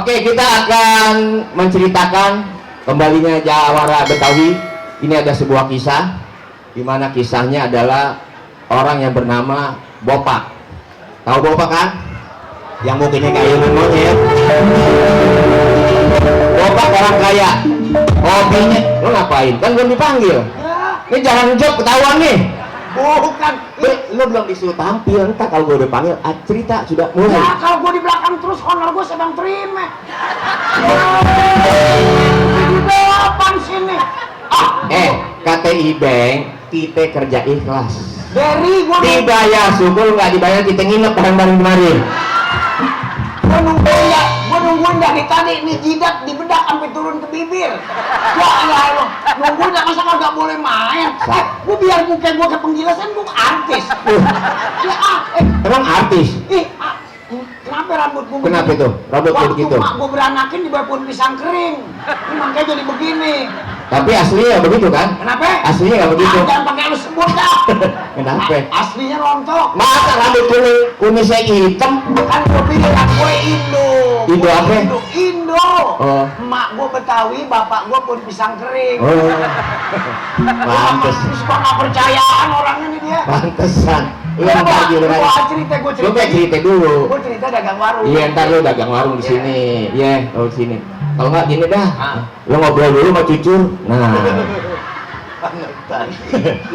Oke, kita akan menceritakan kembalinya Jawara Betawi. Ini ada sebuah kisah, di mana kisahnya adalah orang yang bernama Bopak. Tahu Bopak kan? Yang mukanya kayak monyet. Bopak orang kaya. Hobinya, lo ngapain? Kan belum dipanggil. Ini jangan job, ketahuan nih. Bukan. Lo belum disuruh tampil. Entah kalau gue udah panggil, cerita sudah mulai. Ya kalau gue di belakang terus honor gue sedang terima. Di depan sini. KTI Bank, kita kerja ikhlas. Dari gue Dibayar syukur, nggak dibayar kita nginep bareng-bareng kemarin. gue nungguin dari tadi nih jidat dibedak sampai turun ke bibir. Ya lo nungguin lah, masa kagak boleh main. Gue biar muka gue ke penggilasan, gue artis. Emang artis? Kenapa rambut gue? Kenapa itu? Rambut gue begitu? Waktu mak gue beranakin di bawah pohon pisang kering. Ini makanya jadi begini. Tapi aslinya begitu kan? Kenapa? Aslinya nggak begitu. Jangan pakai lu sebut dah. Kenapa? Aslinya rontok. Masa rambut kumisnya hitam? Kan gue bilang gue Indo. Indo apa? Indo. Oh. Emak gue Betawi, bapak gue pun pisang kering. Oh. Pantes. Suka nggak percayaan orangnya nih dia. Pantesan. Lu ntar dulu kan? Gue Lu kayak cerita dulu. Gue cerita dagang warung. Iya, ntar lu dagang warung di sini. Iya, kalau di sini. Kalau nggak gini dah. Lu ngobrol dulu sama cucu. Nah.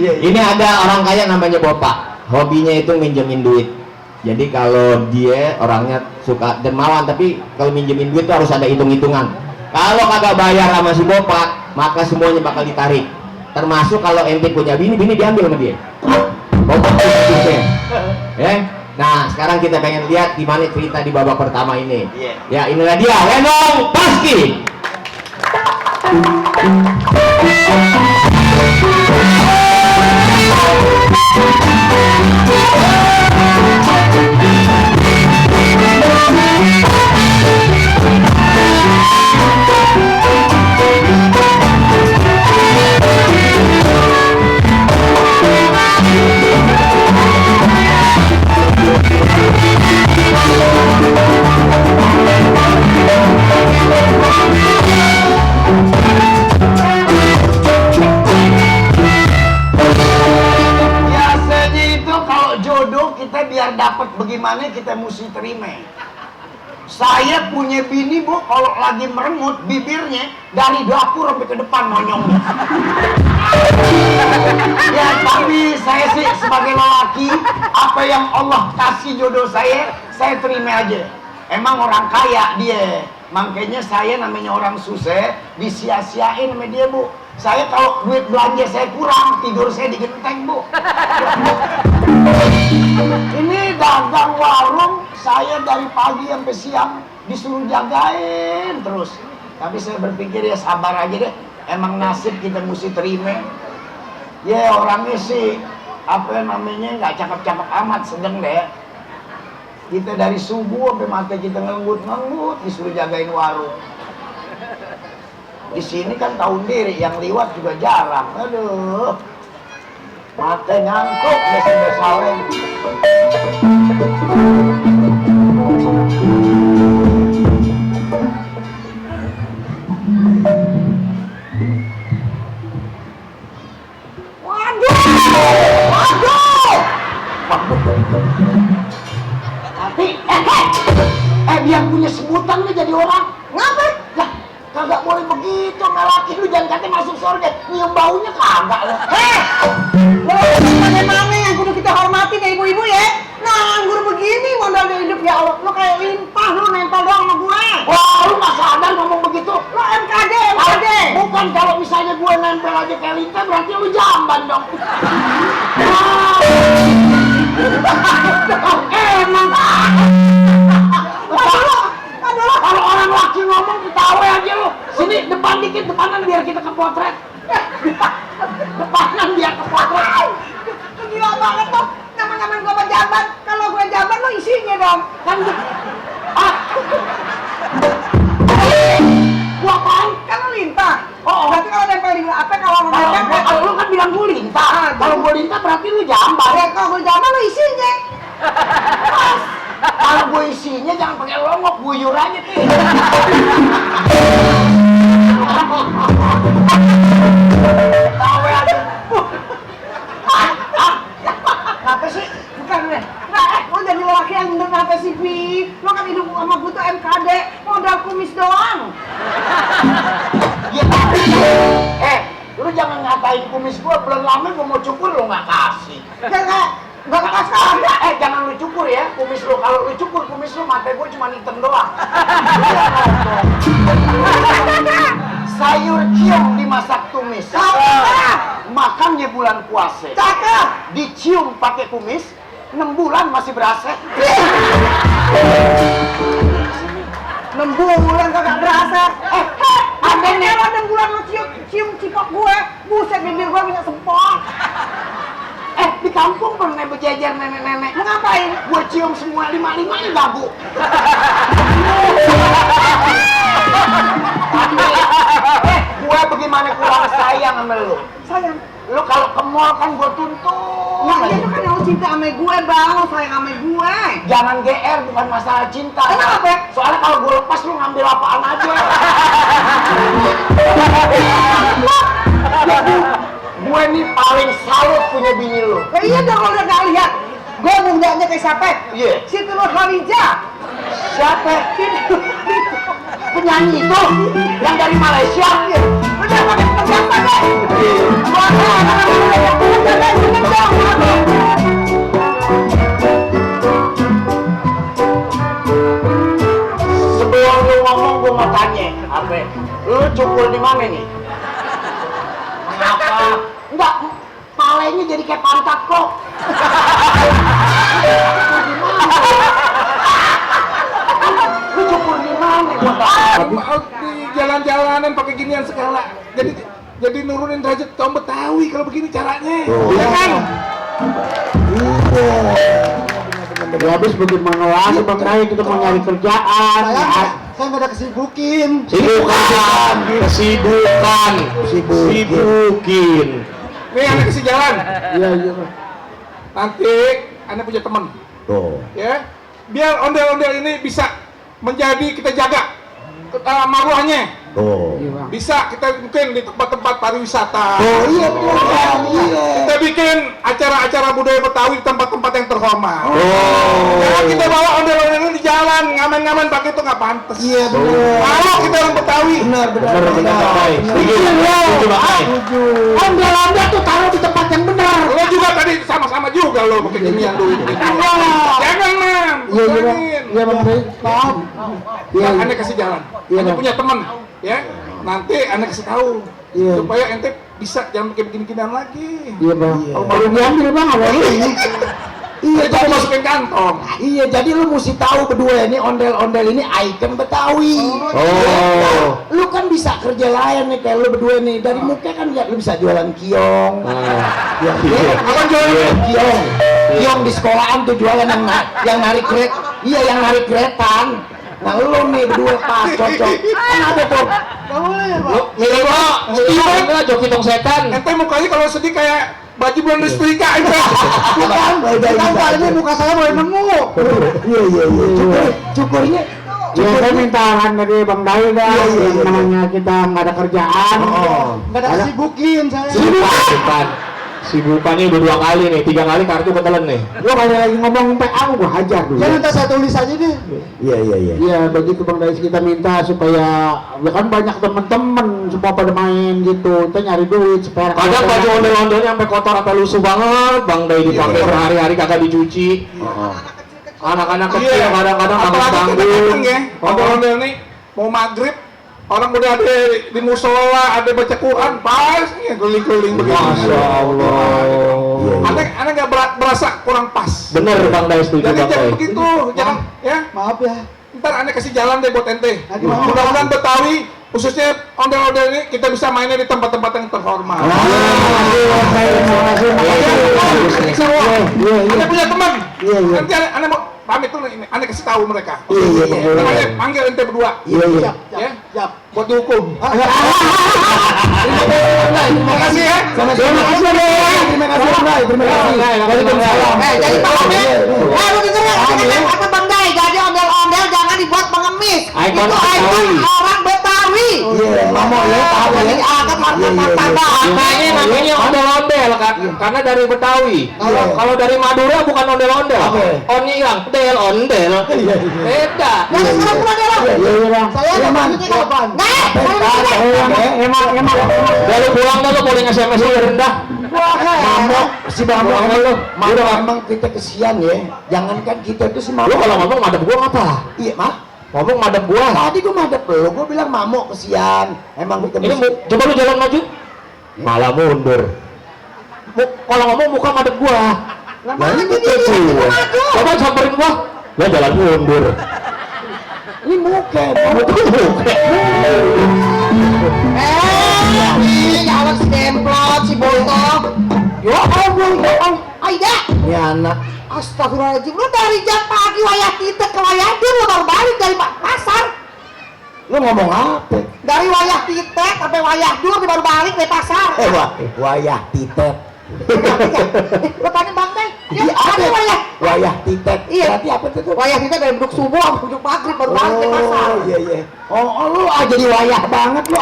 Ini ada orang kaya namanya Bopak. Hobinya itu minjemin duit. Jadi kalau dia orangnya suka dermawan, tapi kalau minjemin duit itu harus ada hitung-hitungan. Kalau kagak bayar sama si Bopak, maka semuanya bakal ditarik. Termasuk kalau ente punya bini diambil sama dia. Bopak itu ya. Nah, sekarang kita pengen lihat gimana cerita di babak pertama ini. Ya, inilah dia, Lenong Paski. Kita biar dapat bagaimana kita mesti terima. Saya punya bini bu, kalau lagi merengut bibirnya dari dapur sampai ke depan monyongnya. Ya tapi saya sih sebagai lelaki, apa yang Allah kasih jodoh saya terima aja. Emang orang kaya dia, makanya saya namanya orang susah disia-siain sama dia bu. Saya kalau duit belanja saya kurang, tidur saya di genteng bu. Ini dagang warung, saya dari pagi sampai siang disuruh jagain terus. Tapi saya berpikir ya sabar aja deh, emang nasib kita mesti terima. Ya orangnya sih apa namanya nggak cakep-cakep amat, sedang deh. Kita dari subuh sampai mata kita ngelenggut disuruh jagain warung. Di sini kan tahun diri yang liwat juga jarang. Aduh, mata ngantuk biasa saleng. Waduh. Tapi dia punya sebutan nih jadi orang. Ngapa? Lah, kagak boleh begitu melaki lu, jangan katanya masuk surga nyium baunya kagak lah. Lo mana yang kudu kita hormati ya ibu-ibu ya. Nganggur begini modalnya hidup ya Allah. Lo kayak lintah lo nempel doang sama gue. Wah, lu gak sadar ngomong begitu. Lo MKD. Bukan, kalau misalnya gue nempel aja kayak lintah berarti lu jamban dong. Emang kalau orang laki ngomong ketawa aja lu. Sini depan dikit, depanan biar kita ke potret. Depanan biar ke potret. Gila banget tuh. Nama-nama gue pejabat. Kalau gue jabat lo isinya dong. Kan gua apaan? Kan lo lintah. Oh, berarti kalau nempel di apa kalau lo nempel? Kalau lu kan bilang gua lintah. Kalau gua lintah berarti lu jamban. Kalau gue jabat lo isinya. Kalau gue isinya jangan pakai longok, gue guyur aja Ti. Tahu ya. Apa sih? Bukan deh. Nah, lo jadi laki yang bener apa sih, Pi? Lo kan hidup sama gue tuh MKD, modal kumis doang. Ya tapi, lu jangan ngatain kumis gua, belum lama gua mau cukur lu nggak kasih. Gak kasih ada. Jangan lu cukur ya kumis lu. Kalau lu cukur kumis lu, mata gua cuma hitam doang. Sayur cium dimasak tumis. Makannya bulan puasa. Cakep. Dicium pakai kumis, 6 bulan masih berasa. 6 bulan kagak berasa. Ada nih 6 bulan lo cium cipok gue. Buset, bibir gue bisa sempol. Di kampung pernah berjajar nenek-nenek. Mau ngapain? Gue cium semua 5-5 nya gabu. Gue bagaimana kurang sayang sama lu. Sayang. Lu kalau ke mall kan gue tuntun. Nah, itu kan yang lo cinta sama gue, Bang. Lo sayang sama gue. Jangan GR, bukan masalah cinta. Kenapa? Soalnya kalau gue lepas lu ngambil apaan aja. Gue nih paling salut punya bini lu. Ya iya dong, lo udah gak lihat. Gue mudanya kayak siapa? Iya. Siti Nurhaliza. Siapa? Siti Penyanyi itu yang dari Malaysia. udah pakai pegang deh. Sebelum lu ngomong gue mau tanya, apa? Lu cukur di mana nih? Kenapa? Enggak, palanya jadi kayak pantat kok. Lu cukur di mana? Gua tanya. Di jalan-jalanan pakai ginian segala. Jadi nurunin derajat kaum Betawi kalau begini caranya. Iya kan? Ya habis bagaimana lagi Bang Rai, kita mau nyari kerjaan. Saya nggak ada kesibukin. Sibukin. Nih anak kasih jalan. Iya, iya. Nanti anak punya teman. Ya, biar ondel-ondel ini bisa menjadi kita jaga maruahnya. Bisa kita mungkin di tempat-tempat pariwisata. Iya, iya. Kita bikin acara-acara budaya Betawi di tempat-tempat yang terhormat. Jangan kita bawa ondel-ondel ini di jalan, ngamen-ngamen pakai itu nggak pantas. Iya, benar. Kalau kita orang Betawi. Benar. Setuju, Bang Rai. Ondel-ondel tuh taruh di tempat yang benar. Lo juga tadi sama-sama juga lo pakai ginian duit. Jangan man. Iya, iya Bang Rai. Paham. Iya. Ane kasih jalan. Iya, Ane Bang. punya teman, ya. Nanti ane kasih tahu. Iya. Supaya ente bisa jangan pakai begini-beginian lagi. Iya Bang. Kalau diambil Bang, apa ini? Iya, jadi masukin kantong. Iya, jadi lu mesti tahu berdua ini ondel-ondel ini ikon Betawi. Lu kan bisa kerja lain nih kayak lu berdua nih. Dari muka kan lihat lu bisa jualan kiong. Apa jualan? Kiong. Kiong di sekolahan tuh jualan yang narik kereta. Iya, yang narik keretan. Nah, lu nih berdua pas cocok. Kenapa tuh? Mirip Pak. Gimana joki tong setan? Ente mukanya kalau sedih kayak baju bulan setrika itu. Bukan, Ini muka saya boleh nemu. Iya. Cukurnya Ya saya minta arahan dari Bang Dai dah. Yang namanya kita nggak ada kerjaan. Nggak ada kesibukin saya. Sibukannya udah 2 kali nih, 3 kali kartu ketelan nih. Lo kalau lagi ngomong PA gua hajar dulu. Jangan saya tulis aja deh. Iya. Iya, begitu Bang Dai kita minta supaya ya kan banyak temen-temen semua pada main gitu. Kita nyari duit supaya Kadang baju ondel-ondelnya sampai kotor atau lusuh banget, Bang Dai dipakai berhari-hari kagak dicuci. Anak-anak kecil kadang-kadang Apalagi kita nangis datang ya, tanggung. ondel-ondel nih mau maghrib, orang udah ada di musola, ada baca Quran, pas nih keliling-keliling begitu. Masya Allah. Aneh nggak berasa kurang pas. Bener Bang Dai, setuju Jadi Bang jangan Dai. begitu, jangan ya. Maaf ya. Ntar aneh kasih jalan deh buat ente. gimana? Mudah-mudahan Betawi, khususnya ondel-ondel ini kita bisa mainnya di tempat-tempat yang terhormat. Aneh punya teman. Iya. Nanti aneh mau pamit tuh, aneh kasih tahu mereka. Iya. Ntar aneh panggil ente berdua. Iya. Ya, buat dihukum. Terima kasih ya. Terima kasih Bang. Terima kasih. Jadi Bang Amit, lu denger ya? Apa Bang Dai? Jadi ondel-ondel jangan dibuat pengemis. karena dari Betawi. Kalau dari Madura bukan ondel-ondel. Onilang, ondel. Beda. Jangan sekarang pulang deh lah. Saya ada duitnya kapan? Emang Lalu pulang dah lu boleh SMS lu rendah. Mamok, si Mamok lu. emang kita kesian ya. Jangankan kita itu si Lu Mamok. kalau ngomong madep gua ngapa? Iya, Mah. Ngomong madep gua. Tadi gua madep lu, gua bilang Mamok kesian. Emang kita Ini coba lu jalan maju. Malah mundur. Kalau ngomong muka madep gua. Nah, ini gitu. Coba samperin gua. Ya jalan mundur. Ini muka. Jangan si demplot, si botol. Ya Allah. Aida. Ini anak. Astagfirullahaladzim, lu dari jam pagi wayah kita ke wayah dia lu baru balik dari pasar. Lu ngomong apa? Dari wayah titek sampai wayah dur dia baru balik dari pasar. Wayah titet. Lu tanya Bang Teh, Iya, ada wayah. Wayah titet. Iya. Berarti apa tuh? Wayah titek dari beduk subuh sampai beduk maghrib baru balik dari pasar. Oh, iya. Oh, lu jadi wayah banget lu.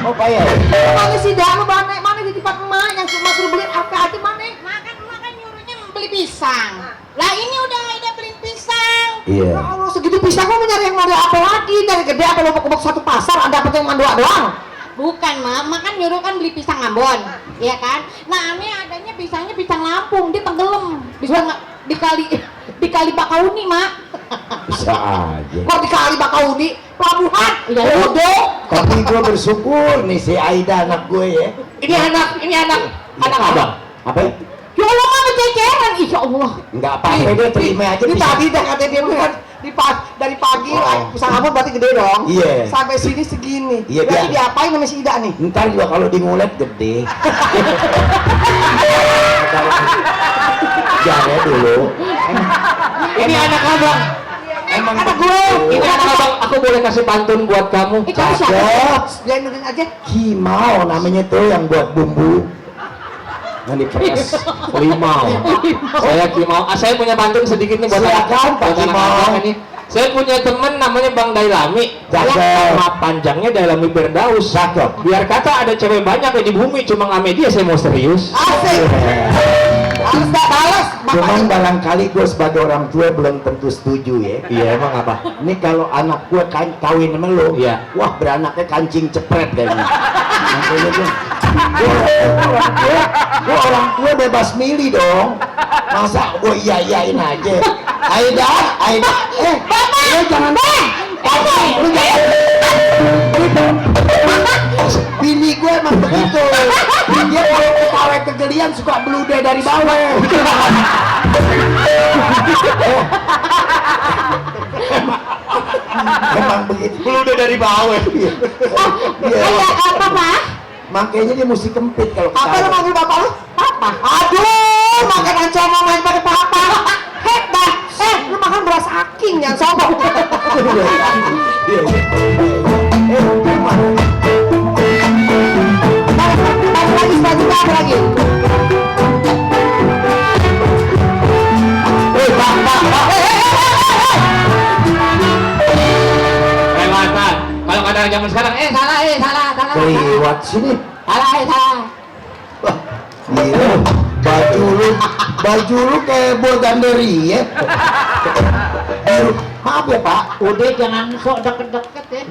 Oh, payah. Mana sih dah lu mana di tempat emak yang cuma suruh beli apa aja mana? Makan nyuruhnya beli pisang. Lah ini udah ada beli pisang. Iya. Ya Allah segitu pisang gua mau nyari yang model apa lagi? Dari gede apa lu mau satu pasar ada apa yang mandua doang? Bukan, Mak kan nyuruh kan beli pisang Ambon, ya kan? Nah, ini adanya pisangnya pisang Lampung, dia tenggelam. Bisa nggak dikali Bakauni, Mak? Bisa aja. Kok di kali Bakauni? Pelabuhan? Iya, bodoh. Tapi gue bersyukur nih si Aida anak gue ya. Ini anak abang. Apa? Ya Allah mah ceceran, insya Allah. Enggak apa-apa dia terima aja. Ini bisa. tadi dah katanya dia bilang dari pagi pisang Ambon berarti gede dong. Iya. Sampai sini segini. Iya, Berarti biar. diapain sama si Ida nih? Ntar juga kalau di ngulet gede. Jangan dulu. Ini anak abang. Emang Anak gue. Ini anak abang. Aku boleh kasih pantun buat kamu. Kamu siapa? Cakep. Dia dengerin aja. Kimau namanya tuh yang buat bumbu. Yang diperes. Limau. Saya Kimau. Saya punya pantun sedikit nih buat Silakan, Pak buat anak Kimau. abang ini. Saya punya teman namanya Bang Dailami. Cakep. Nama panjangnya Dailami Firdaus. Cakep. Biar kata ada cewek banyak ya di bumi, cuma ngame dia saya mau serius. Asik. Harus tak balas. Cuman barangkali gue sebagai orang tua belum tentu setuju ya. Iya emang apa? Ini kalau anak gue kawin sama lo, Iya. wah beranaknya kancing cepret kayaknya. Makanya gue orang tua bebas milih dong. Masa gue iyain aja. Aida, lu jangan. Lu jangan. Bini gue emang begitu. Dia kalau ketawa kegelian suka beludah dari bawah. Emang begitu. Beludah dari bawah. Iya. Kayak apa, Pak? Makanya dia mesti kempit kalau Apa lu ketawa. manggil bapak lu? Papa. Aduh, makan ancaman main pakai papa. Heh dah. Lu makan beras aking yang sombong. Iya. Balik lagi selanjutnya apa lagi? Lewatan. Kalau kata zaman sekarang, salah. Kelewat sini. Salah. Wah, gila. Baju lu kayak Bulganderi ya. Maaf ya Pak. Udah jangan sok deket-deket ya.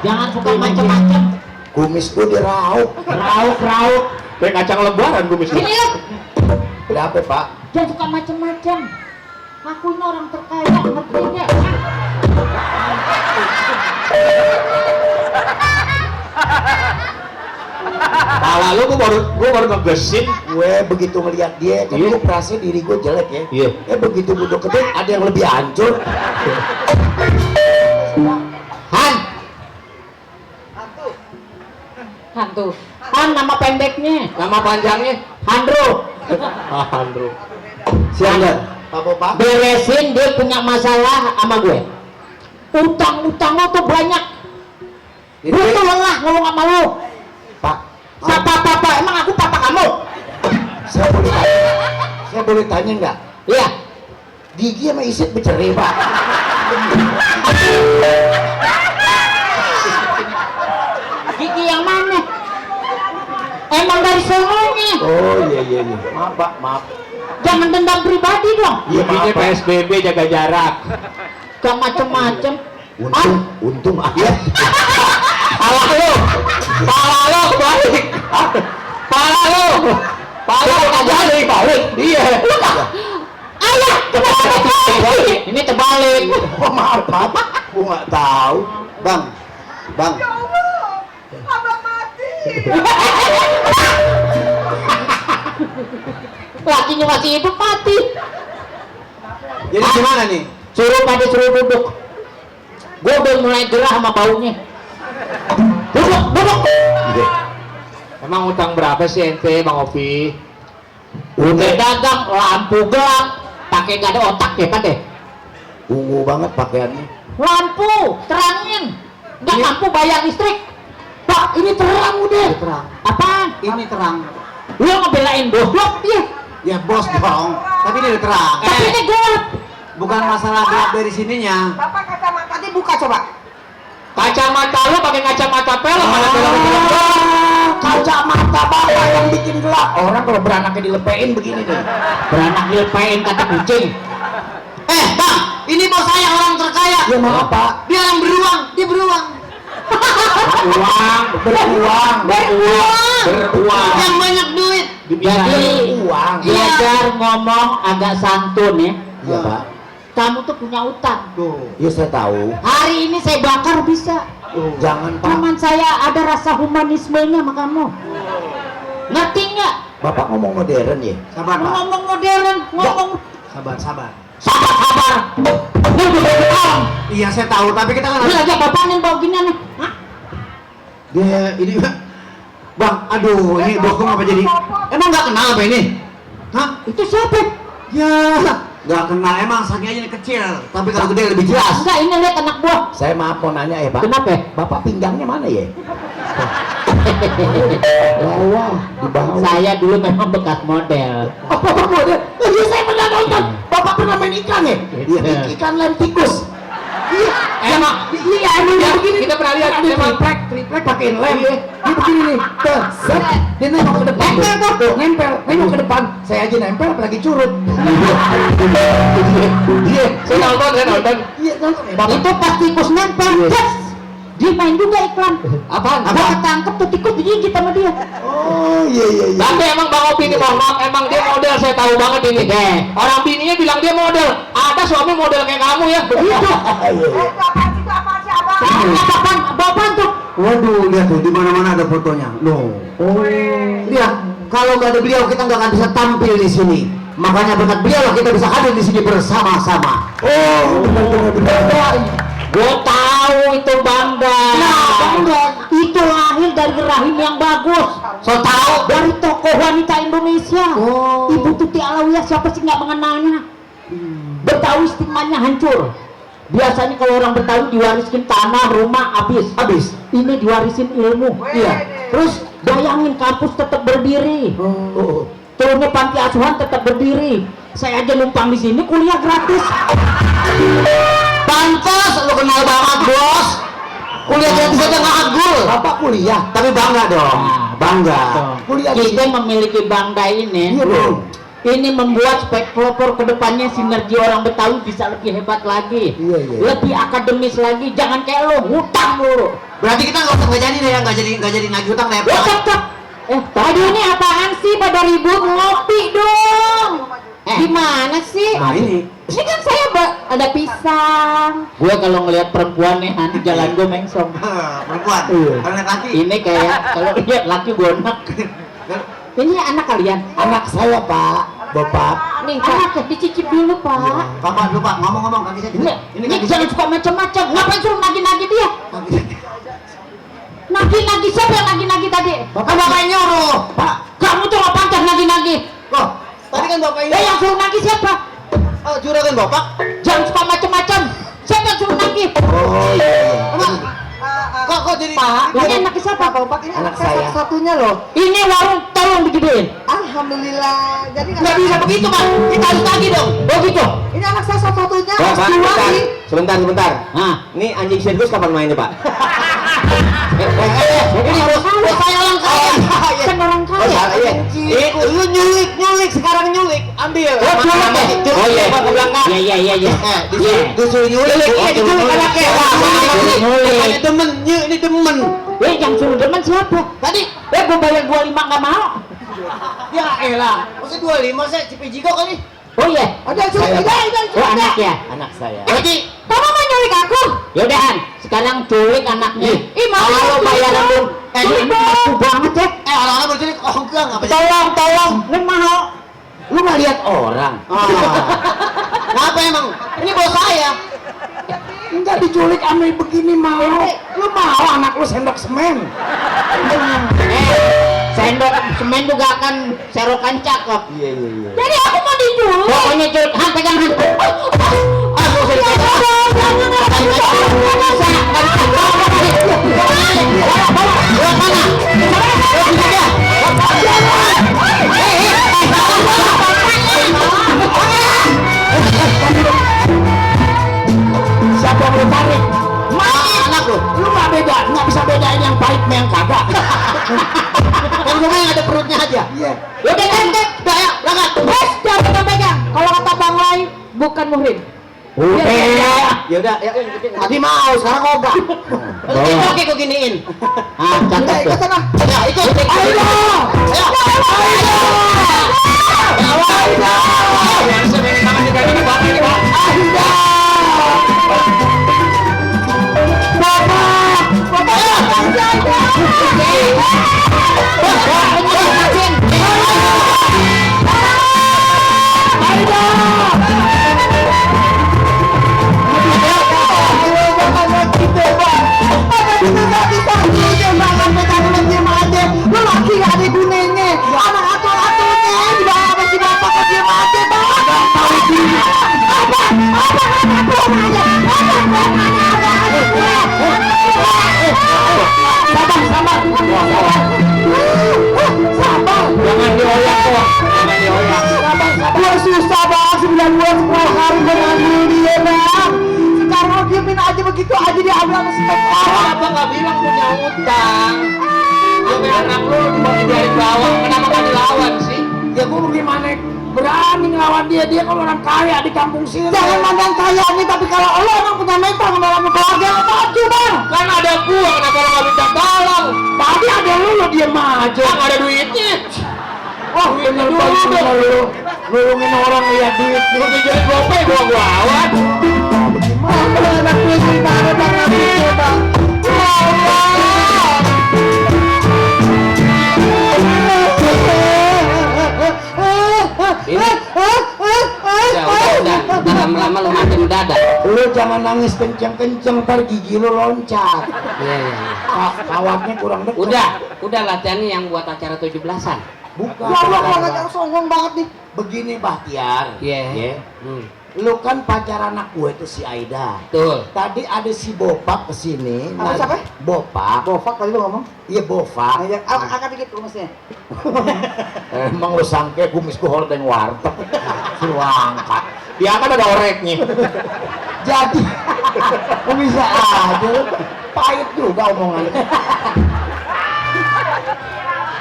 Jangan suka macam-macam. Kumis gua diraup. Rauk. Kayak kacang lebaran gue misalnya. Ini lu Kenapa Pak? jangan suka macam-macam. Aku ini orang terkaya, ngerti nggak? Pala lu gue baru ngegesin. Gue begitu ngeliat dia, kan Iya. gue perasaan diri gue jelek ya. Iya. Begitu gue deketin ada yang lebih hancur. Hantu. Han nama pendeknya. Nama panjangnya Handro. Andrew. Siapa? Pak. Beresin dia punya masalah sama gue. Utang-utang lo tuh banyak. Itu Gue tuh lelah ngomong sama lu. Pak. Siapa papa? Emang aku papa kamu? Saya boleh tanya nggak? Iya. Gigi sama Isit bercerai Pak. Gigi yang mana? Emang dari semuanya. Oh iya. Maaf Pak, maaf. Jangan dendam pribadi dong. Iya, maaf, Pak. PSBB jaga jarak. Gak macem-macem. Untung ayat. Pala lo balik. Pala balik. Iya. Ayah, kenapa terbalik? Ini terbalik. Oh, maaf. Gua nggak tahu. Bang. Ya Allah, abang mati. Lakinya masih hidup mati. Jadi gimana nih? Suruh duduk. Gue udah mulai gerah sama baunya. Duduk. Emang utang berapa sih ente Bang Opi? Udah dagang lampu gelap, pakai gak ada otak ya kan deh. Ungu banget pakaiannya. Lampu terangin, nggak mampu bayar listrik. Pak, ini terang udah. Terang. Apaan? Ini terang. Lu ngebelain goblok dia. Ya bos dong. Tapi ini udah terang. Tapi ini gelap. Bukan masalah gelap dari sininya. Bapak kacamatanya buka coba. Kacamata lu pakai kacamata pelek. Mana pelek Kacamata bapak yang bikin gelap. Orang kalau beranaknya dilepein begini nih. Beranak dilepain kata kucing. Bang, ini bos saya orang terkaya. Ya maaf Pak. Dia yang beruang, dia beruang. Beruang. Yang banyak duit. Jadi Uang. belajar ngomong agak santun ya. Iya Pak. Kamu tuh punya utang. Iya saya tahu. Hari ini saya bakar bisa. Jangan Pak. Cuman saya ada rasa humanismenya sama kamu. Ngerti nggak? Bapak ngomong modern ya. Sabar, Pak. Ngomong modern, ngomong Sabar. sabar. Lu udah tahu. Iya, saya tahu, tapi kita kan Lu aja bapaknya bawa gini nih. Hah? dia ini Bang, aduh, ini bosku ngapa jadi? Emang nggak kenal apa ini? Hah? Itu siapa? Ya, nggak kenal. Emang saking aja ini kecil, tapi kalau gede lebih jelas. Enggak, ini lihat anak buah. Saya maaf mau nanya ya Pak. Kenapa? Bapak pinggangnya mana ya? Bawah, di bawah. Saya dulu memang bekas model. Oh, Bapak model. Oh, iya saya pernah nonton. Bapak pernah main ikan ya? Iya. Ikan lem tikus. Iya. Emang Emang begini. kita pernah lihat Dia emang triplek pakein lem. Dia begini nih. Tuh, set. Dia nengok ke depan. Nempel tuh. Nengok ke depan. Saya aja nempel apalagi curut. Iya. saya nonton. Iya nonton. Bapak Itu pas tikus nempel. Yes. Dia main juga iklan. Apaan? Gua ketangkep tuh tikus digigit sama dia. Oh iya. Tapi emang Bang Opi ini mohon maaf, emang dia model, saya tahu banget ini. Orang bininya bilang dia model. Ada suami model kayak kamu ya? Begitu. Iya. Itu apaan sih abang? Apaan? Apaan tuh? Waduh, lihat tuh di mana-mana ada fotonya. Loh. Lihat, kalau nggak ada beliau kita nggak akan bisa tampil di sini. Makanya berkat beliau lah kita bisa hadir di sini bersama-sama. Oh, benar. Gue tahu itu bangga. Itu lahir dari rahim yang bagus. So tahu Dari tokoh wanita Indonesia. Oh. Ibu Tuti Alawiyah, siapa sih nggak mengenalnya? Betawi stigmanya hancur. Biasanya kalau orang Betawi diwariskan tanah, rumah, habis. Ini diwarisin ilmu. Iya. Terus bayangin kampus tetap berdiri. Turunnya panti asuhan tetap berdiri. Saya aja numpang di sini kuliah gratis. Pantas lu kenal banget bos. Kuliah gratis aja nggak agul. Bapak kuliah. Tapi bangga dong. Bangga. Kuliah di Kita memiliki bangga ini. Iya dong. Ini membuat spek pelopor kedepannya sinergi orang Betawi bisa lebih hebat lagi. Iya. Lebih akademis lagi. Jangan kayak lo hutang mulu. Berarti kita nggak jadi deh ya, nggak jadi nagih utang deh. Cep. Tadi ini apaan sih pada ribut? Ngopi dong. Gimana sih? Nah ini. Ini kan saya ada pisang. Gue kalau ngelihat perempuan nih di jalan gue mengsong. Perempuan. Iya. Kalau lihat laki. Ini kayak kalau lihat laki gonak. Ini anak kalian? Anak saya Pak. Bapak. Nih, Pak, dicicip dulu, Pak. Bapak lupa ngomong-ngomong kaki saya. Ini jangan suka macam-macam. Ngapain suruh nagi-nagi dia? Nagi-nagi siapa yang nagi-nagi tadi? Kan bapak yang nyuruh. Pak. Kamu tuh nggak pantas nagi-nagi. Loh, tadi kan bapak ini. Yang suruh nagi siapa? Juragan bapak. Jangan suka macam-macam. Siapa yang suruh nagi? Oh iya. Emang kok jadi Pak, ini anak siapa? Bapak ini Anak anak saya saya. satu-satunya loh. Ini warung tolong digedein. Alhamdulillah. Jadi Nggak bisa begitu, Pak. Kita harus nagi dong. Begitu. Ini anak saya satu-satunya. Pak, Harus dua nih. Sebentar. Nah, Ini anjing sirkus kapan mainnya Pak? ini bos saya orang kaya. Kan orang Oh kaya. iya Lu nyulik sekarang nyulik. Ambil. Oh iya. Ke belakang. Iya. Disuruh nyulik. Iya, diculik anaknya. Nyulik. Demen, ini demen. Yang suruh demen siapa? Tadi Gua bayar 25 nggak mau. ya elah. Masa 25 saya Cipijigo kali. Oh iya. Ada culik, Oh anak ya. Anak saya. Jadi Kamu mau nyulik aku? Yaudahan, sekarang culik anaknya. Ih, mau Kalau culik bayaran dong. lu, ini aku banget ya. orang-orang berculik enggak apa Tolong, ini mahal. Lu nggak lihat orang. Kenapa emang? Ini bos saya. Enggak diculik ame begini mau. Lu mau anak lu sendok semen? Sendok semen juga akan serokan cakep. Iya. Jadi aku mau diculik. Pokoknya culik, Han pegang Han. Aku sudah Siapa yang lu tarik? Anak lu. Lu nggak bisa bedain yang pahit sama yang kagak. Yang gue yang ada perutnya aja. Iya. Udah kan, Udah ya, berangkat. Jangan pegang. Kalau kata Bang Lai, bukan muhrim. Ya udah, ya tadi mau, sekarang obah. Oke, gue giniin. Ah, cakep tuh. Sana. Ya, ikut. Ayo. Jangan dioyak kok. Jangan dioyak. Gua susah banget 9 bulan 10 hari gua ngambil dia bang. Sekarang lo diemin aja begitu aja dia ambil sama si Kenapa nggak bilang punya utang? Sampai anak lu dibiarin bawang, kenapa nggak dilawan sih? Ya gua bagaimana berani ngelawan dia kalau orang kaya di kampung sini. Jangan mandang kaya nih, tapi kalau lo emang punya mental dalam keluarga yang maju bang. Kan ada gua, kenapa lu nggak minta tolong? Tadi ada lu diem aja. Nggak ada duitnya. Wah bener banget lu. Nolongin orang lihat duit. Lu dijualin gope, gua awan. Mana anak gue gimana bang ngambilnya bang? Ini udah lama-lama lu mati mendadak. Lu jangan nangis kenceng-kenceng, ntar gigi lu loncat. Iya. Kawatnya kurang dekat. Udah latihannya yang buat acara 17-an. Bukan. Ya Allah kalau nggak sombong banget nih. Begini Bahtiar. Iya. Lu kan pacar anak gue itu si Aida. Betul. Tadi ada si Bopak kesini. Apa siapa? Bopak. Bofak tadi lo ngomong. Iya Bopak. Angkat dikit rumusnya. Emang lu sangke kumis ku hordeng warteg. Suruh angkat. Dia kan ada oreknya. Jadi lu bisa aja lu. Pahit juga omongannya.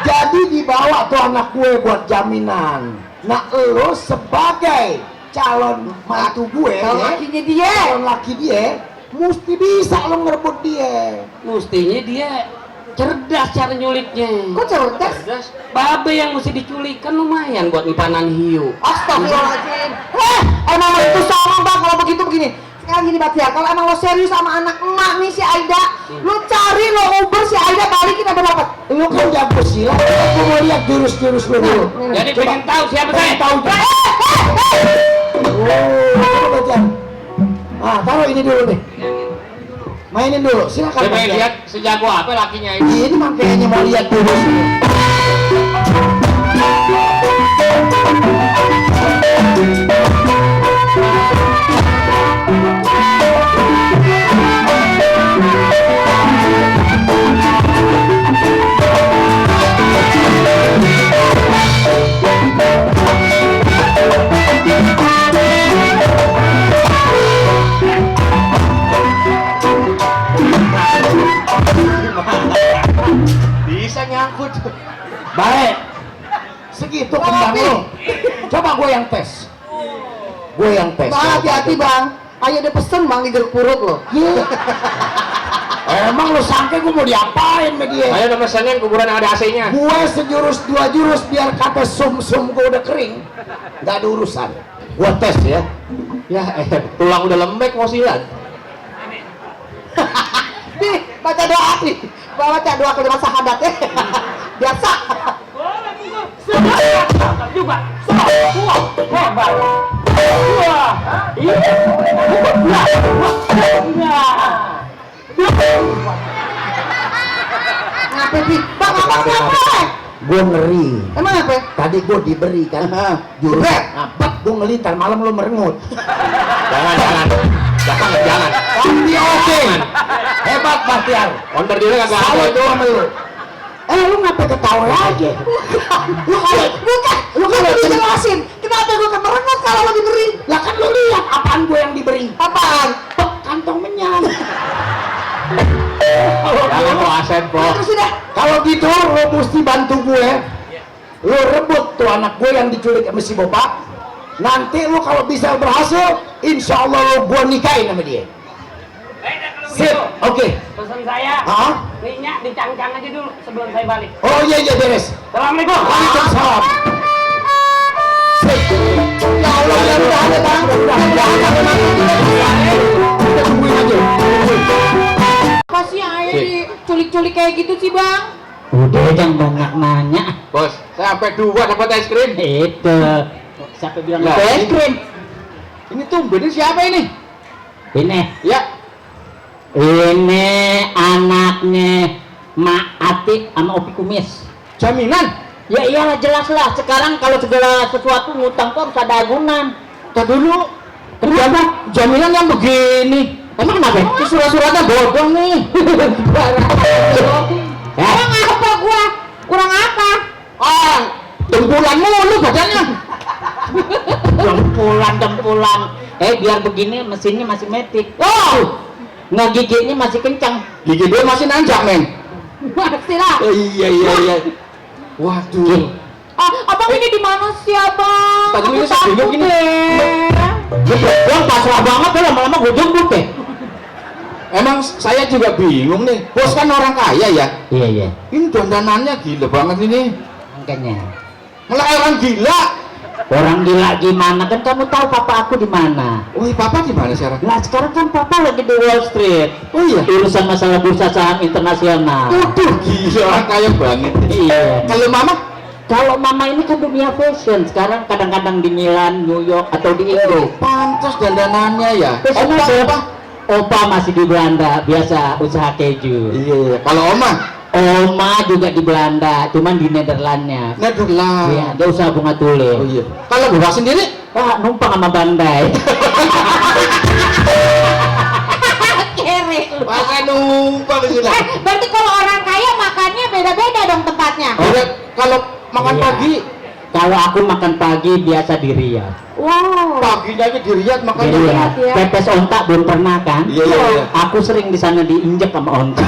Jadi dibawa tuh anak gue buat jaminan. Nah lu sebagai calon mantu gue, Calon lakinya dia. calon laki dia, mesti bisa lo ngerebut dia. Mestinya dia cerdas cara nyuliknya. Kok cerdas? Babe yang mesti diculik kan lumayan buat nimpanan hiu. Astagfirullahaladzim. Emang lo itu sama bang kalau begitu begini. Sekarang gini Bahtiar, kalau emang lo serius sama anak emak nih si Aida, lo cari lo uber si Aida balikin ada dapat. Lu kan jago silat, aku mau lihat jurus-jurus lu dulu. Jadi pengen tahu siapa saya? Tahu. Coba baca. Ah, taruh ini dulu deh. Mainin dulu, silakan. Saya pengen Baca. lihat sejago apa lakinya ini. Ini makanya mau lihat jurus. Bisa nyangkut. Baik. yang tes. Gue yang tes. Bang, hati-hati bang. Ayo ada pesen bang di jeruk purut lo. Emang lu sangka gue mau diapain sama dia? Ayo pesenin kuburan yang ada AC-nya. Gue sejurus 2 jurus biar kata sum-sum gue udah kering. Gak ada urusan. Gue tes ya. Ya, tulang udah lembek mau silat. Nih, baca doa nih. Baca doa kalimat syahadat ya. Biasa. juga hebat. Ngapa sih? Bang, apa? Gue ngeri. Emang apa? Tadi gue diberi kan jurus. Apa? Gue ngelitar malam lu merengut. Jangan. Pasti oke. Hebat Bahtiar. Onder diri kagak ada Salut itu. sama lu. Lu ngapa ketawa lagi? Lu kan dijelasin. Kenapa gue kemerengut kalau lo diberi? Lah kan lu lihat apaan gue yang diberi. Apaan? Kantong menyang. Jangan kok Asep kok. Terus sudah. Kalau gitu lu mesti bantu gue. Lu rebut tuh anak gue yang diculik sama si Bopak. Nanti lu kalau bisa berhasil, insya Allah lu gue nikahin sama dia. Sip, oke. Pesan saya, Hah? minyak dicangkang aja dulu sebelum saya balik. Oh iya beres. Assalamualaikum. Waalaikumsalam. Sip. Ya Allah, mudah-mudahan ya Bang. Mudah-mudahan kita tungguin aja. Apa sih ayah diculik-culik kayak gitu sih bang? Udah jangan banyak nanya. Bos, saya sampai 2 dapat es krim. Itu siapa bilang Lah, itu es ini- krim? Ini tumben ini siapa ini? Ini Ya, ini anaknya Mak Ati sama Opi Kumis. jaminan. Ya iyalah jelas lah. Sekarang kalau segala sesuatu ngutang tuh harus ada agunan. Tadi dulu. Kenapa? Jaminan yang begini. Emang kenapa? Itu surat-suratnya bodong nih. Emang apa gua? Kurang apa? Ah, dempulan mulu badannya. Dempulan. Biar begini mesinnya masih metik. Oh, Ngegiginya masih kencang. gigi dia masih nanjak, men. Pasti lah. Iya. Waduh. Abang ini di mana sih abang? Tadi Aku ini saya bingung takut ini. deh. Gua pasrah banget ya lama-lama gue jemput deh. Emang saya juga bingung nih. Bos kan orang kaya ya. Iya. Ini dandanannya gila banget ini. Makanya. Malah orang gila. Orang gila gimana kan kamu tahu papa aku di mana? Woi, papa di mana sekarang? Nah sekarang kan papa lagi di Wall Street. Oh iya. Urusan masalah bursa saham internasional. Waduh, gila orang kaya banget. Iya. Kalau mama? Kalau mama ini kan dunia fashion. Sekarang kadang-kadang di Milan, New York atau di Inggris. Pantas dandanannya ya. Fashion Opa, aja. opa. Opa masih di Belanda, biasa usaha keju. Iya. Kalau oma? Oma juga di Belanda, cuman di Nederlandnya. Nederland. Iya, dia usaha bunga tulip. Oh iya. Kalau gua sendiri? Numpang sama Bandai. Kere. Masa numpang gila. Berarti kalau orang kaya makannya beda-beda dong tempatnya. Udah, kalau makan Iya. pagi, Kalau aku makan pagi biasa di Riyadh. Wow. paginya aja di Riyadh Di makannya. Riyadh. Riyadh. Pepes onta belum pernah kan? Iya. Aku sering di sana diinjek sama onta.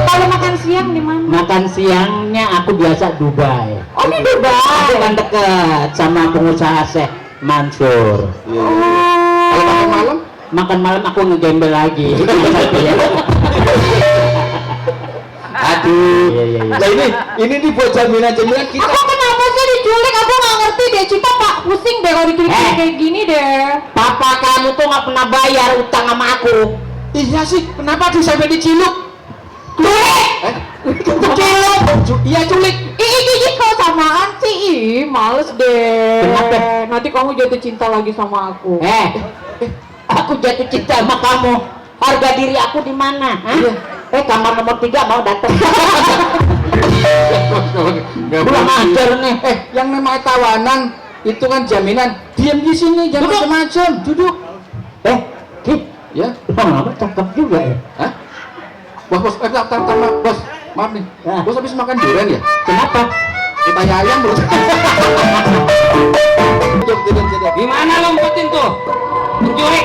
Kalau makan siang di mana? Makan siangnya aku biasa Dubai. Oh di Dubai. Aku kan dekat sama pengusaha Syekh Mansur. Iya. Kalau makan malam? Makan malam aku ngegembel lagi. Aduh. Iya. Nah ini nih buat jaminan kita. Aku kenapa sih diculik? Aku nggak ngerti deh. Cinta pak pusing deh kalau diculik kayak gini deh. Papa kamu tuh nggak pernah bayar utang sama aku. Iya sih, kenapa tuh sampai diciluk? Culik. Culik. Iya culik. Ih, kau samaan sih. Ih, males deh. Kenapa? Nanti kamu jatuh cinta lagi sama aku. Aku jatuh cinta sama kamu. Harga diri aku di mana? Hah? Iya. Kamar nomor 3 mau datang. Gak Kurang ajar nih. yang namanya tawanan itu kan jaminan. Diam di sini, jangan Duduk. macam-macam. Duduk. Kip, Ya. lama cakep juga ya. Hah? Bos, tar, bos. Maaf nih. Ya. Bos habis makan durian ya? Kenapa? Kita ayam bos. Duduk. Gimana lo ngumpetin tuh? Mencuri.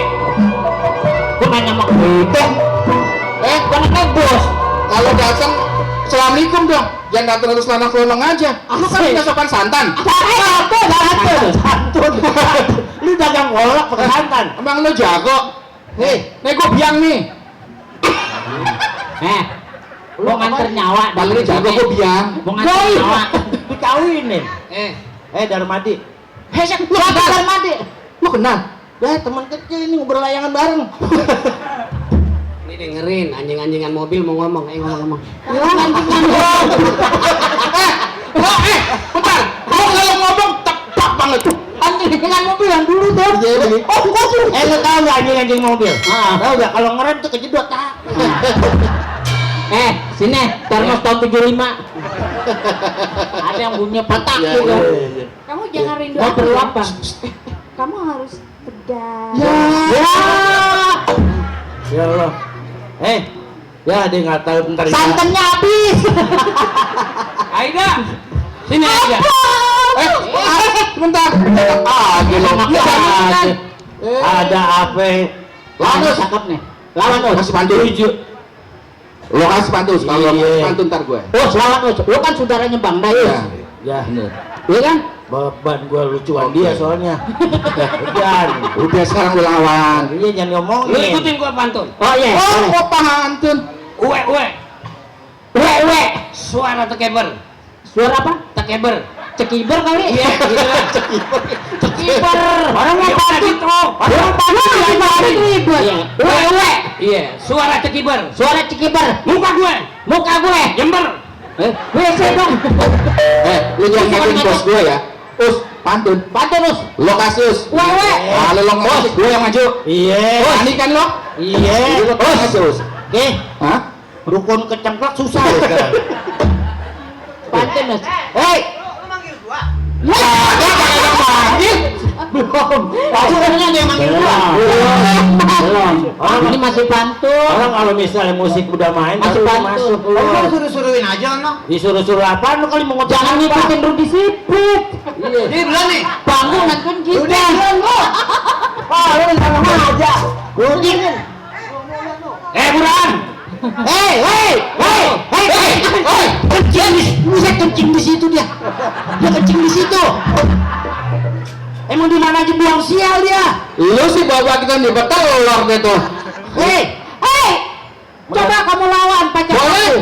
Gue nanya sama kita. Bukan bos. Kalau datang, assalamualaikum dong. Jangan datang terus lanang-lanang aja. Lu kan punya sopan santan. Santun. Lu dagang kolak pakai santan. Emang lu jago? Nih gua biang nih. Lu nganter nyawa Bang lu jago gua biang. Mau nganter nyawa. Dikawinin. Darmadi. Lu kagak Darmadi. Lu kenal? Teman kecil ini ngobrol layangan bareng. Ini dengerin, anjing-anjingan mobil mau ngomong, ngomong. Ya anjingan dong. Bentar. Lu kalau ngomong tepat banget tuh. Anjingan mobil yang dulu tuh. Oh, lu tahu nggak anjing mobil? Tahu nggak kalau ngerem tuh kejedot tak? Sini, termos tahun 75. Ada yang bunyinya petak gitu. Kamu jangan rindu Mau aku perlu ya. apa? Kamu harus tegas. Ya Allah. Ya dia nggak tahu bentar ini. Santannya habis. Aida, sini aja. Bentar. Ada apa? Lawan cakep nih. Lawan Kasih pantun. Lo kasih pantun. Kalau pantun ntar gue. Lawan lu kan saudaranya Bang Dayus. Ya, iya kan? Beban gua lucuan dia soalnya. Udah sekarang lu lawan. Iya jangan ngomongin. Lu ikutin gua pantun. Oh iya. Kok pantun? Uwe. Suara tekeber. Suara apa? Tekeber. Cekiber kali? Iya, gitu lah. Cekiber. Orang mau Iya, pantun. gitu. Orang pantun lagi ribet. Uwe. Iya, suara tekiber. Suara cekiber. Muka gue. Jember. WC dong. Lu jangan ngatain bos gue ya. Pantun. Us. Lo kasih us. Wewe. Kalau lo ngasih gue yang maju. Iya. Ini kan lo? Iya. Lo kasih us. Hah? Rukun kecemplak susah sekarang. Pantun us. Lu manggil gua. Belum. Sebenarnya dia manggil gua. Belum. Orang ini masih pantun. Orang kalau misalnya musik udah main masih masuk. Lu suruh-suruhin aja no. Disuruh-suruh apaan lu kali mau ngocok? Jangan ngikutin Rudi Sipit. Ini belum nih. Panggung kan kita. Udah lu. Lu sama aja. Rudi. Buran. Kencing bisa kencing di situ dia. Dia kencing di situ. Emang di mana aja buang sial dia? Lu sih bawa kita di betelor gitu. Coba kamu lawan pacar Boleh. aku.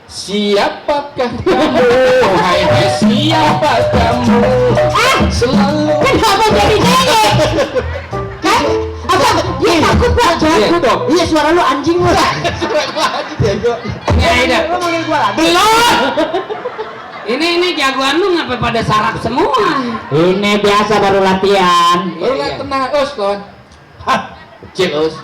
Siapakah kamu? Hai siapa kamu? Selalu. Kenapa jadi nyanyi? Kan? Apa? Dia takut banget. Jago dong. Iya suara lu anjing lu. Ini Aida. Lu manggil gua lagi. Belum. Ini jagoan lu ngapa pada sarap semua? Ini biasa baru latihan. Lu nggak tenang us kawan. Kecil us.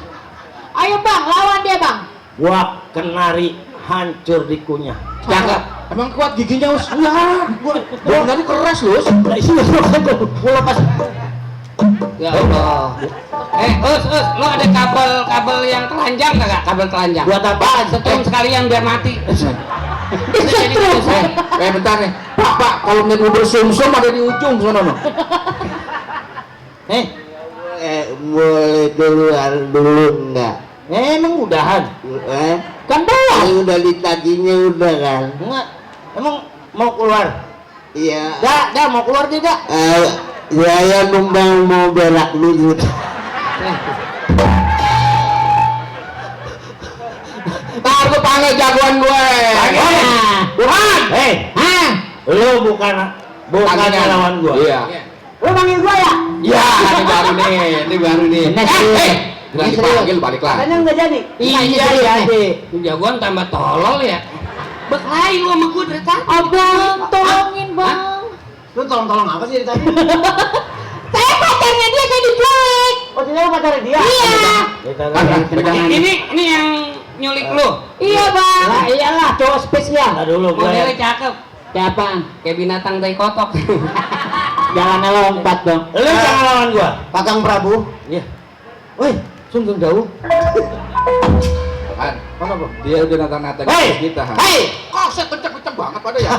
Ayo Bang, lawan dia Bang. Gua kenari hancur di kunyah. Jangan. Emang kuat giginya us? Iya. Gua tadi keras lu us. Gua lepas. Ya Allah. Us, lu ada kabel yang telanjang kagak? Kabel telanjang. Buat apaan? Setrum sekalian biar mati. Bentar nih. Pak, kalau ngeliat bubur sumsum ada di ujung sana no. Boleh keluar dulu enggak? Emang udahan? Kan belum. Udah ditaginya udah kan? Enggak. Emang mau keluar? Iya. Dah mau keluar tidak? Saya numpang mau berak dulu. Ntar gue panggil jagoan gue. Burhan. Lu bukan Tangannya. lawan gua. Iya. Lu manggil gua ya? Iya, ini baru nih. Udah dipanggil balik lagi. Katanya nggak jadi. Iya. Jagoan tambah tolol ya. Berkelahi lu sama gua dari tadi. Abang, tolongin Bang. Lu tolong-tolong apa sih tadi? Saya pacarnya dia, saya diculik. Oh, ternyata pacarnya dia. Iya. Ini yang nyulik lu. Iya Bang. Lah iyalah cowok spesial. Nah dulu gua. Modelnya cakep. Siapa? Kayak binatang tai kotok. Jangan lompat dong. Lu jangan lawan gua. Kakang Prabu. Iya. Woi, sungguh jauh. Han, dia udah nata-nata kita. Han. Kok saya kenceng-kenceng banget pada ya?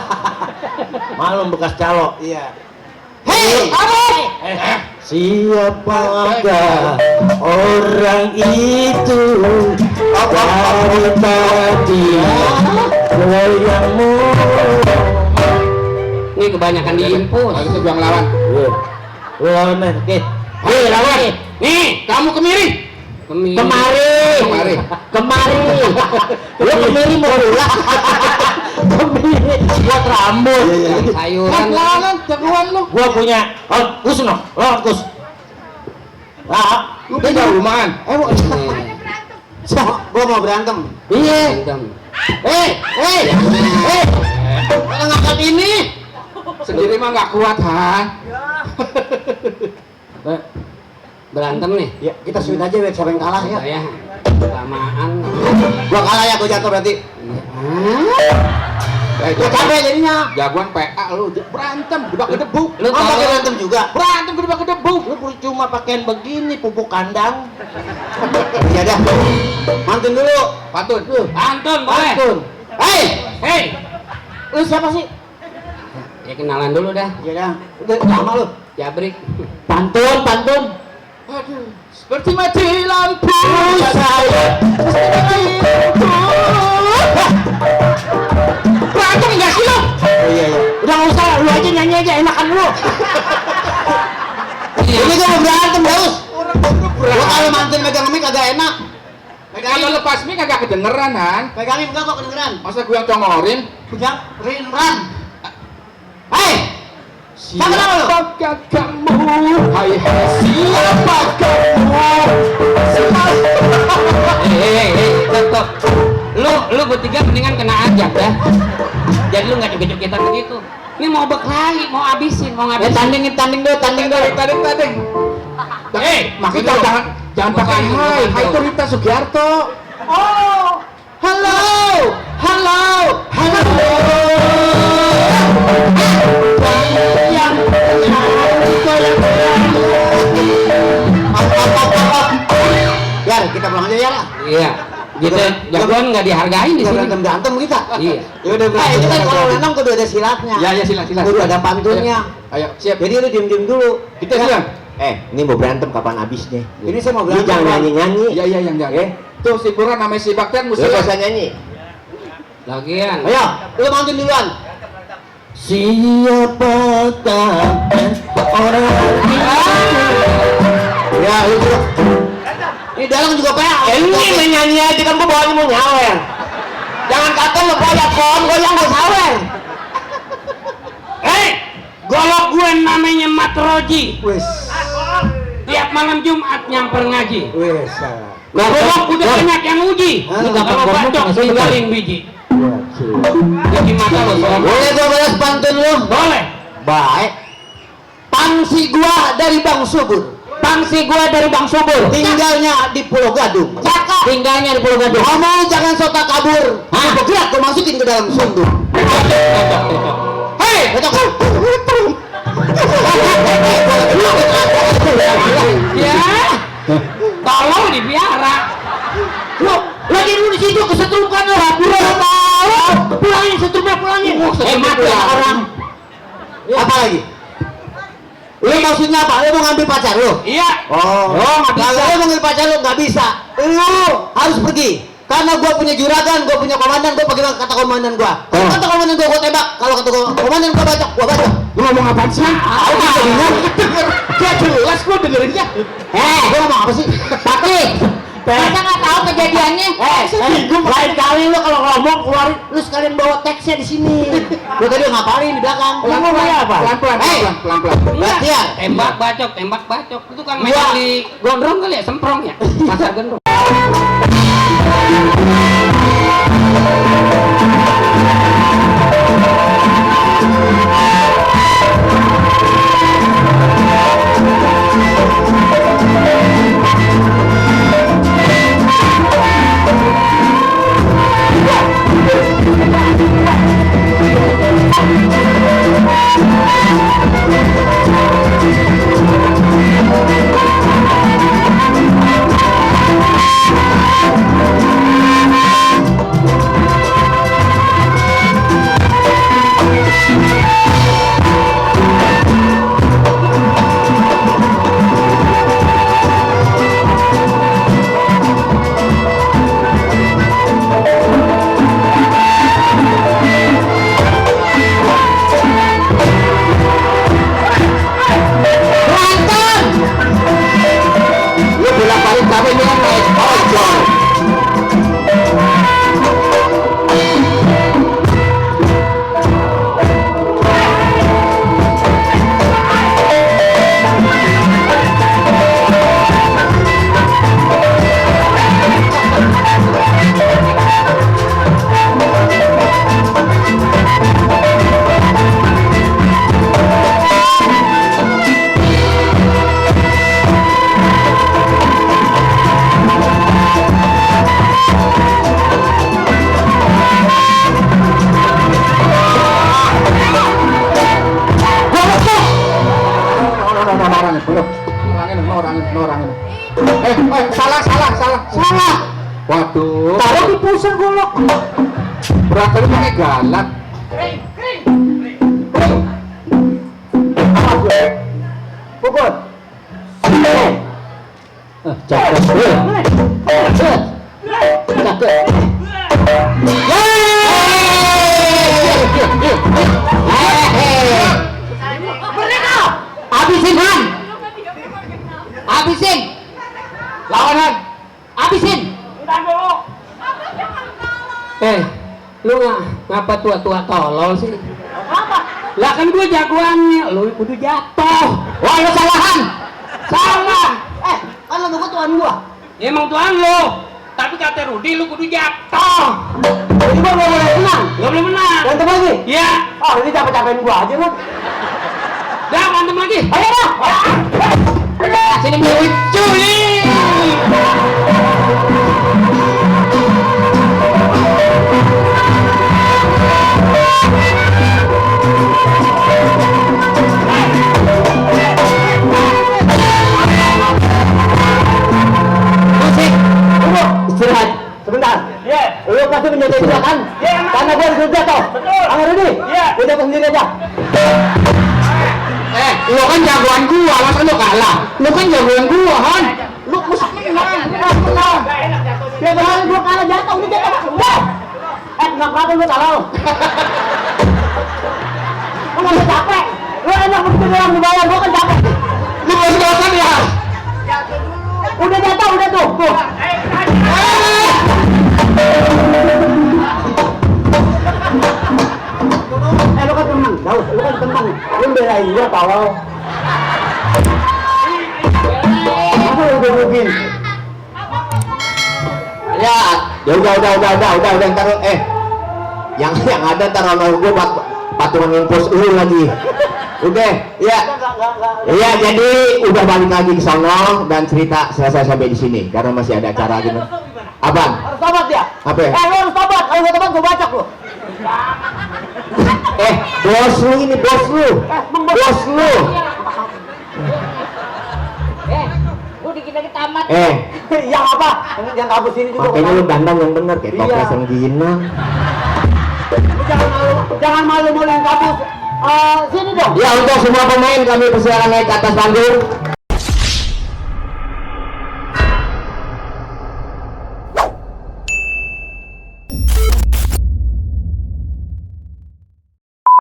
Malum bekas calo. Iya. Siapakah orang itu dari tadi Wayangmu. Ini kebanyakan diinfus. Kalau itu gua ngelawan. Lawan oke. Lawan. Nih, kamu kemiri. Kemari. Lu kemiri mau ulah. Kemiri buat rambut. Sayuran. Lawan, jagoan lu. Gua punya. Oh, kus no. Lawan kus. Lu punya rumahan. Gua mau berantem. Iya. Kalau ngangkat ini. Sendiri mah nggak kuat, Han. Berantem nih. Ya, kita suit aja biar siapa yang kalah ya. Saya kelamaan. Gua kalah ya, gua jatuh berarti. Gua capek jadinya. Jagoan PA lu berantem gebak gedebuk. Lu Mau pakai kalau berantem juga. Berantem gebak gedebuk. Lu percuma pakaian begini pupuk kandang. Ya dah. Mantun dulu. Pantun. Antun boleh. Pantun. Hei. Lu siapa sih? Ya kenalan dulu dah. Ya dah. Udah lama lu. Jabrik. Pantun. Seperti mati lampu Saya. Berantem enggak sih lu? Iya. Udah nggak usah, lu aja nyanyi aja enakan lu. Ini gua mau berantem, Daus. Gua kalau mantun megang mic agak enak. Kalau lepas mic agak kedengeran, Han. Pegangin enggak kok kedengeran. Masa gua yang congorin? Pegang, ran. Siapakah kamu? Hai siapakah kamu? Tetep. Lu bertiga mendingan kena ajak dah. Jadi lu nggak joget-jogetan begitu. Ini mau berkelahi, mau habisin, mau ngabisin. Tanding dulu. Tading. Kita jangan pakai hai. Hai itu Rita Sugiarto. Halo. Yang Biar kita pulang aja ya lah. Iya. Gitu, jagoan nggak dihargain di Kita sini. berantem kita. Iya. Ya udah itu kan kalau renang kudu ada silatnya. Ya silat. Kudu ada pantunnya. Ayo, siap. Jadi lu diem dulu. Kita siap. Ini mau berantem kapan habisnya? Ini saya mau Lu berantem. jangan Bang. nyanyi-nyanyi. Iya yang jaga. Tuh si Buran namanya si Baktian Lu mesti gak usah nyanyi. Lagian. Ayo, lu mantun duluan. Siapakah orang Ya, lu juga. Ini dalam juga PA. Ini menyanyi aja kan gua bawanya mau nyawer. Jangan kata lu goyang goyang gua sawer. Golok gue namanya Mat Roji. Wes. Tiap malam Jumat nyamper ngaji. Wes. Golok udah banyak yang uji. Hah? Kalau bacok tinggalin biji. Jadi mata lo soal. Boleh gua balas pantun lu? Boleh. Baik. Pangsi gua dari Bang Subur. Pangsi gua dari Bang Subur. Tinggalnya di Pulau Gadung. Cakep. Tinggalnya di Pulau Gadung. Ngomong jangan sota kabur. Hah? Gua bergerak gua masukin ke dalam sunduk. Hei, Betul. ya. Tolong dipiara. Lu lagi lu di situ kesetrupan lu. Pulangin setrumnya pulangin. Mati orang. Apa lagi? Lu maksudnya apa? Lu mau ngambil pacar lu? Iya. Oh, nggak bisa. kalau lu mau ngambil pacar lu nggak bisa. Lu harus pergi. Karena gua punya juragan, gua punya komandan, gua pakai kata komandan gua. Kalau kata komandan gua tembak. Kalau kata komandan gua bacok, gua bacok. lu ngomong apa sih? Aku bisa dengar. Gak jelas gua dengerinnya. Gua ngomong apa sih? Tapi kita nggak tahu kejadiannya. Lain kali lu kalau ngomong keluarin, lu sekalian bawa teksnya di sini. Gua tadi ngapain di belakang? Lu ngomongnya apa? Pelan-pelan. Bastian. Tembak bacok. Itu kan main Gua- di gondrong kali ya, semprong ya. Pasar gondrong. orang ini. Salah. Waduh. Taruh di pusar golok. Berarti lu pakai galak. Pukul. Cakep. Cakep. Habisin Han. Habisin. Lawan Han. Habisin. Lu ngapa tua-tua tolol sih? Apa? Lah kan gue jagoannya, lu kudu jatuh. Wah, lu salahan. Salah. Kan lo nunggu tuan gua. Ya, emang tuan lu. Tapi kata Rudi lu kudu jatuh. Jadi gua nggak boleh menang. Gak boleh menang. Berantem lagi? Ya. Oh, ini capek-capekin gua aja lu. Dah, berantem lagi. Ayo dah. Sini lucu nih. Istirahat sebentar. Iya. Lu pasti menjadi gua kan? Iya. Karena gua disuruh jatuh. Betul. Angger ini. Iya. Gua jatuh sendiri aja. Lu kan jagoan gua, masa lu kalah? Lu kan jagoan gua, Han. Lu mesti menang. Menang. Dia berani gua kalah jatuh ini jatuh. Udah. Kenapa lu tahu? Lu nggak capek. Lu enak begitu doang di bawah, gua kan capek. Lu mau sedotan ya? Udah jatuh, udah tuh. Tuh. Lu kan tenang, Daus, lu kan tenang. Lu belain gua tolol. Masa lu gebukin? Ya udah ntar yang ada ntar sama gue patungan impos lu lagi. Udah, ya. Iya, jadi udah balik lagi ke sono dan cerita selesai sampai di sini karena masih ada acara gitu. Abang, Harus tobat ya? apa? Lu harus tobat. Kalau nggak tobat gua bacok lu. Bos lu ini, bos lu. Bos lu. Lu dikit-dikit tamat. Yang apa? Yang kampus ini juga. Makanya lu dandan yang bener kayak toples yang gina. Lu jangan malu-malu yang kampus. Sini dong. Ya, untuk semua pemain kami persilakan naik ke atas panggung.